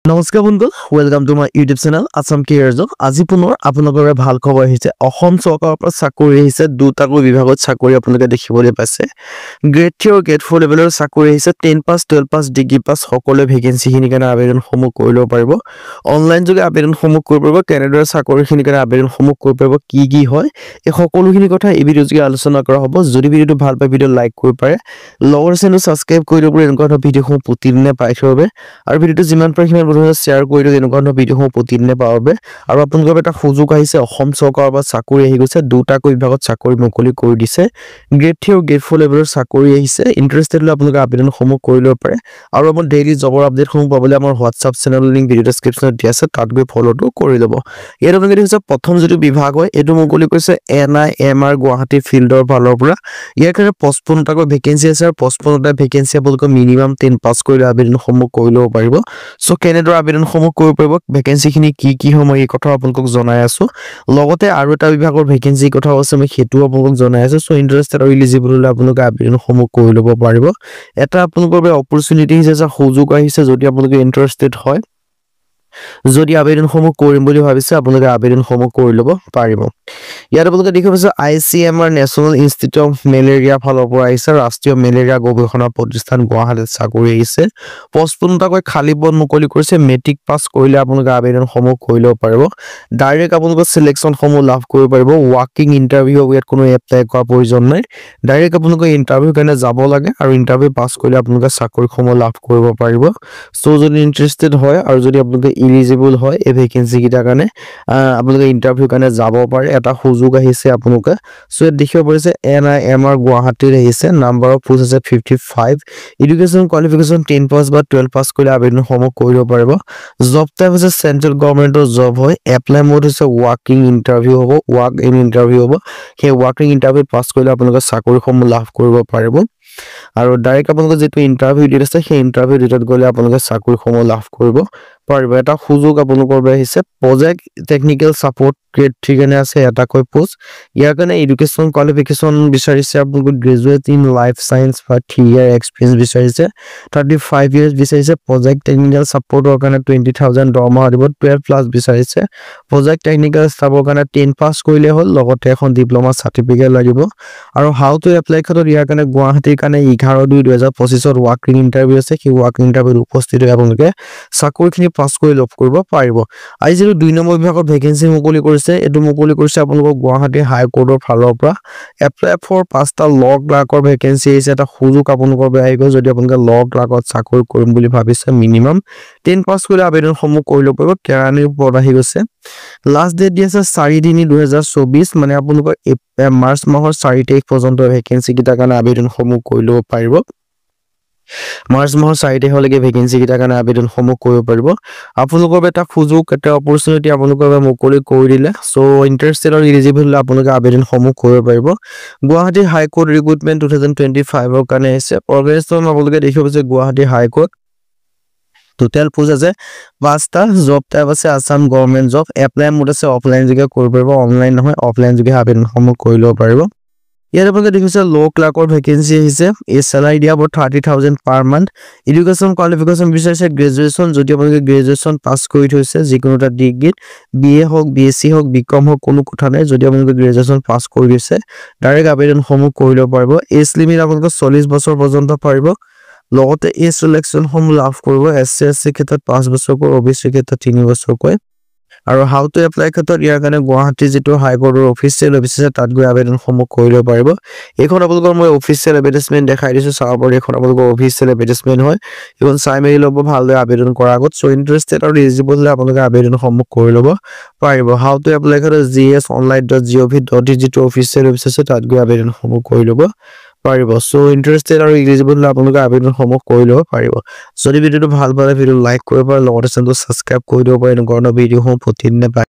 নমস্কাৰ বন্ধু, welcome to my YouTube channel Assam Career Job। আজি পুনৰ আপোনালোকৰ বাবে ভাল খবৰ আহিছে। অসম চৰকাৰৰ পৰা চাকৰি আহিছে। দুটাকৈ বিভাগত চাকৰি আপোনালোকে দেখিবলৈ পাইছে। গ্ৰেড 3 আৰু গ্ৰেড 4 লেভেলৰ চাকৰি আহিছে। 10 পাছ, 12 পাছ, ডিগ্ৰী পাছ সকলোৱে ভেকেঞ্চিখিনিৰ কাৰণে আবেদনসমূহ কৰি ল'ব পাৰিব। অনলাইন যোগে আবেদনসমূহ কৰিব পাৰিব। কেনেদৰে চাকৰিখিনিৰ কাৰণে আবেদনসমূহ কৰিব পাৰিব, কি কি হয়, এই সকলোখিনি কথা এই ভিডিঅ' যোগে আলোচনা কৰা হ'ব। যদি ভিডিঅ'টো ভাল পায়, ভিডিঅ' লাইক কৰিব পাৰে, লগৰ চেনেল ছাবস্ক্ৰাইব কৰি দিব পাৰে এনেকুৱা ধৰণৰ ভিডিঅ'সমূহ প্ৰতিদিনে পাই থাকিবৰ বাবে, আৰু ভিডিঅ'টো যিমান পাৰে সিমান বন্ধুসকলে শ্বেয়াৰ কৰি দিয়ক এনেকুৱা ধৰণৰ ভিডিঅ'সমূহ প্ৰতিদিনে পাবৰ বাবে। আৰু আপোনালোকৰ বাবে এটা সুযোগ আহিছে, অসম চৰকাৰৰ পৰা চাকৰি আহি গৈছে। দুটাকৈ বিভাগত চাকৰি মুকলি কৰি দিছে। গ্ৰেড 3 আৰু গ্ৰেড 4 লেভেলৰ চাকৰি আহিছে। ইণ্টাৰেষ্টেড হ'লে আপোনালোকে আবেদনসমূহ কৰি ল'ব পাৰে। আৰু আমাৰ ডেইলি জবৰ আপডেটসমূহ পাবলৈ আমাৰ হোৱাটছআপ চেনেলৰ লিংক ভিডিঅ' ডেছক্ৰিপশ্যনত দিয়া আছে, তাত গৈ ফ'ল'টো কৰি ল'ব। ইয়াত আপোনালোকে দেখিছে, প্ৰথম যিটো বিভাগ হয়, এইটো মুকলি কৰিছে এনআইএমআৰ গুৱাহাটী ফিল্ডৰ ফালৰ পৰা। ইয়াৰ কাৰণে 55টাকৈ ভেকেঞ্চি আছে আৰু 55টা ভেকেঞ্চি আপোনালোকে মিনিমাম 10 পাছ কৰিলে আবেদনসমূহ কৰি ল'ব পাৰিব। চ' কেনেদৰে আবেদনসমূহ কৰিব পাৰিব, ভেকেঞ্চিখিনি কি কি হয়, মই এই কথাও আপোনালোকক জনাই আছো। লগতে আৰু এটা বিভাগৰ ভেকেঞ্চিৰ কথাও আছে, মই সেইটোও আপোনালোকক জনাই আছো। চ' ইণ্টাৰেষ্টেড আৰু ইলিজিবল হ'লে আপোনালোকে আবেদনসমূহ কৰি ল'ব পাৰিব। এটা আপোনালোকৰ বাবে অপৰচুনিটি আহিছে, এটা সুযোগ আহিছে। যদি আপোনালোকে ইণ্টাৰেষ্টেড হয়, যদি আবেদনসমূহ কৰিম বুলি ভাবিছে, আপোনালোকে আবেদনসমূহ কৰি ল'ব পাৰিব। ইয়াত আপোনালোকে দেখিব পাইছে, ICMR national institute of malaria ফালৰ পৰা আহিছে। ৰাষ্ট্ৰীয় মেলেৰিয়া গৱেষণা প্ৰতিষ্ঠান গুৱাহাটীত চাকৰি আহিছে। 55টাকৈ খালী পদ মুকলি কৰিছে। মেট্ৰিক পাছ কৰিলে আপোনালোকে আবেদনসমূহ কৰি ল'ব পাৰিব। ডাইৰেক্ট আপোনালোকৰ চিলেকশ্যনসমূহ লাভ কৰিব পাৰিব। ৱাক ইন ইণ্টাৰভিউ হ'ব, ইয়াত কোনো এপ্লাই কৰাৰ প্ৰয়োজন নাই। ডাইৰেক্ট আপোনালোকে ইণ্টাৰভিউ কাৰণে যাব লাগে আৰু ইণ্টাৰভিউ পাছ কৰিলে আপোনালোকে চাকৰিসমূহ লাভ কৰিব পাৰিব। চ' যদি ইণ্টাৰেষ্টেড হয় আৰু যদি আপোনালোকে ইলিজিবল হয় এই ভেকেঞ্চি কেইটাৰ কাৰণে, আপোনালোকে ইণ্টাৰভিউ কাৰণে যাব পাৰে। এটা সুযোগ আহিছে আপোনালোকে। চ' ইয়াত দেখিব পাৰিছে, এনআইএমআৰ গুৱাহাটীত আহিছে। নাম্বাৰ অফ পোষ্ট আছে 55। এডুকেশ্যন কোৱালিফিকেশ্যন 10 পাছ বা 12 পাছ কৰিলে আবেদনসমূহ কৰিব পাৰিব। জব টাইপ হৈছে চেণ্ট্ৰেল গভৰ্ণমেণ্টৰ জব হয়। এপ্লাই মোড হৈছে ৱাক ইন ইণ্টাৰভিউ হ'ব, ৱাক ইন ইণ্টাৰভিউ হ'ব। সেই ৱাক ইন ইণ্টাৰভিউ পাছ কৰিলে আপোনালোকে চাকৰিসমূহ লাভ কৰিব পাৰিব আৰু ডাইৰেক্ট আপোনালোকৰ যিটো ইণ্টাৰভিউ ডেট আছে, সেই ইণ্টাৰভিউ ডেটত গ'লে আপোনালোকে চাকৰিসমূহ লাভ কৰিব পাৰিব। এটা সুযোগ আপোনালোকৰ বাবে আহিছে। প্ৰজেক্ট টেকনিকেল ছাপৰ্ট গ্ৰেড 3 কাৰণে আছে এটাকৈ পোষ্ট। ইয়াৰ কাৰণে এডুকেশ্যন কোৱালিফিকেশ্যন বিচাৰিছে আপোনালোকৰ গ্ৰেজুৱেট ইন লাইফ চায়েন্স বা 3 ইয়াৰ এক্সপিৰিয়েঞ্চ বিচাৰিছে, 35 ইয়াৰ্ছ বিচাৰিছে। প্ৰজেক্ট টেকনিকেল ছাপৰ্টৰ কাৰণে 20,000 দৰমহা দিব, 12 প্লাছ বিচাৰিছে। প্ৰজেক্ট টেকনিকেল ষ্টাফৰ কাৰণে 10 পাছ কৰিলে হ'ল, লগতে এখন ডিপ্ল'মা চাৰ্টিফিকেট লাগিব। আৰু how to apply ক্ষেত্ৰত ইয়াৰ কাৰণে গুৱাহাটীৰ কাৰণে 11/2/2025ত ৱাক ইন ইণ্টাৰভিউ আছে। সেই ৱাক ইন ইণ্টাৰভিউত উপস্থিত হৈ আপোনালোকে চাকৰিখিনি পাছ কৰি লাভ কৰিব পাৰিব। আজি যিটো 2 নম্বৰ বিভাগত ভেকেঞ্চি মুকলি কৰিছে, এইটো মুকলি কৰিছে আপোনালোকৰ গুৱাহাটী হাইকোৰ্টৰ ফালৰ পৰা। এপ্লাই ফৰ পাঁচটা ল ক্লাৰ্কৰ ভেকেঞ্চি আহিছে। এটা সুযোগ আপোনালোকৰ বাবে আহি গ'ল। যদি আপোনালোকে ল ক্লাৰ্কত চাকৰি কৰিম বুলি ভাবিছে, মিনিমাম 10 পাছ কৰিলে আবেদনসমূহ কৰি ল'ব পাৰিব। কেৰাণীৰ পদ আহি গৈছে। লাষ্ট ডেট দি আছে 4/3/2024, মানে আপোনালোকৰ মাৰ্চ মাহৰ 4 তাৰিখ পৰ্যন্ত ভেকেঞ্চি কেইটাৰ কাৰণে আবেদনসমূহ কৰি ল'ব পাৰিব। মাৰ্চ মাহৰ 4 তাৰিখলৈকে ভেকেঞ্চি কেইটাৰ কাৰণে আবেদনসমূহ কৰিব পাৰিব। আপোনালোকৰ বাবে এটা সুযোগ, এটা অপৰচুনিটি আপোনালোকৰ বাবে মুকলি কৰি দিলে। চ' ইণ্টাৰেষ্টেড আৰু ইলিজিবল হ'লে আপোনালোকে আবেদনসমূহ কৰিব পাৰিব। গুৱাহাটী হাইকোৰ্ট ৰিক্ৰুটমেণ্ট 2025ৰ কাৰণে আহিছে। অৰ্গেনাইজেশ্যন আপোনালোকে দেখিব পাইছে গুৱাহাটী হাইকোৰ্ট। টোটেল পোষ্ট আছে পাঁচটা। জব টাইপ আছে Assam government job. Apply mode আছে অফলাইন যোগে কৰিব পাৰিব, অনলাইন নহয়, অফলাইন যোগে আবেদনসমূহ কৰি ল'ব পাৰিব। ইয়াত আপোনালোকে দেখিছে, ল ক্লাৰ্কৰ ভেকেঞ্চি আহিছে। এই চেলাৰী দিয়া হ'ব 30,000 পাৰ মান্থ। এডুকেশ্যন কোৱালিফিকেশ্যন বিচাৰিছে গ্ৰেজুৱেশ্যন। যদি আপোনালোকে গ্ৰেজুৱেশ্যন পাছ কৰি থৈছে যিকোনো এটা ডিগ্ৰীত, বি এ হওক, বি এছ চি হওক, বি কম হওক, কোনো কথা নাই। যদি আপোনালোকে গ্ৰেজুৱেশ্যন পাছ কৰি থৈছে, ডাইৰেক্ট আবেদনসমূহ কৰি ল'ব পাৰিব। এজ লিমিট আপোনালোকে 40 বছৰ পৰ্যন্ত পাৰিব। লগতে এজ ৰিলেক্সেশ্যনসমূহ লাভ কৰিব এছ চি, এছ টিৰ ক্ষেত্ৰত 5 বছৰকৈ, অ' বি চিৰ ক্ষেত্ৰত 3 বছৰকৈ। আৰু how to apply ক্ষেত্ৰত ইয়াৰ কাৰণে গুৱাহাটী যিটো হাইকোৰ্টৰ অফিচিয়েল অফিচ আছে, তাত গৈ আবেদনসমূহ কৰি ল'ব পাৰিব। এইখন আপোনালোকৰ মই অফিচিয়েল এডভাৰটাইজমেণ্ট দেখাই দিছোঁ, চাব পাৰে। এইখন আপোনালোকৰ অফিচিয়েল এডভাৰটাইজমেণ্ট হয়। এইখন চাই মেলি ল'ব ভালদৰে আবেদন কৰাৰ আগত। চ' ইণ্টাৰেষ্টেড আৰু ইলিজিবল হ'লে আপোনালোকে আবেদনসমূহ কৰি ল'ব পাৰিব। How to apply ক্ষেত্ৰত gsonline.gov.in যিটো অফিচিয়েল অফিচ আছে, তাত গৈ আবেদনসমূহ কৰি ল'ব পাৰিব। চ' ইণ্টাৰেষ্টেড আৰু ইলিজিবল হ'লে আপোনালোকে আবেদনসমূহ কৰি ল'ব পাৰিব। যদি ভিডিঅ'টো ভাল পালে ভিডিঅ' লাইক কৰিব পাৰে, লগতে চেনেলটো ছাবস্ক্ৰাইব কৰি দিব পাৰে এনেকুৱা ধৰণৰ ভিডিঅ'সমূহ প্ৰতিদিনে পাই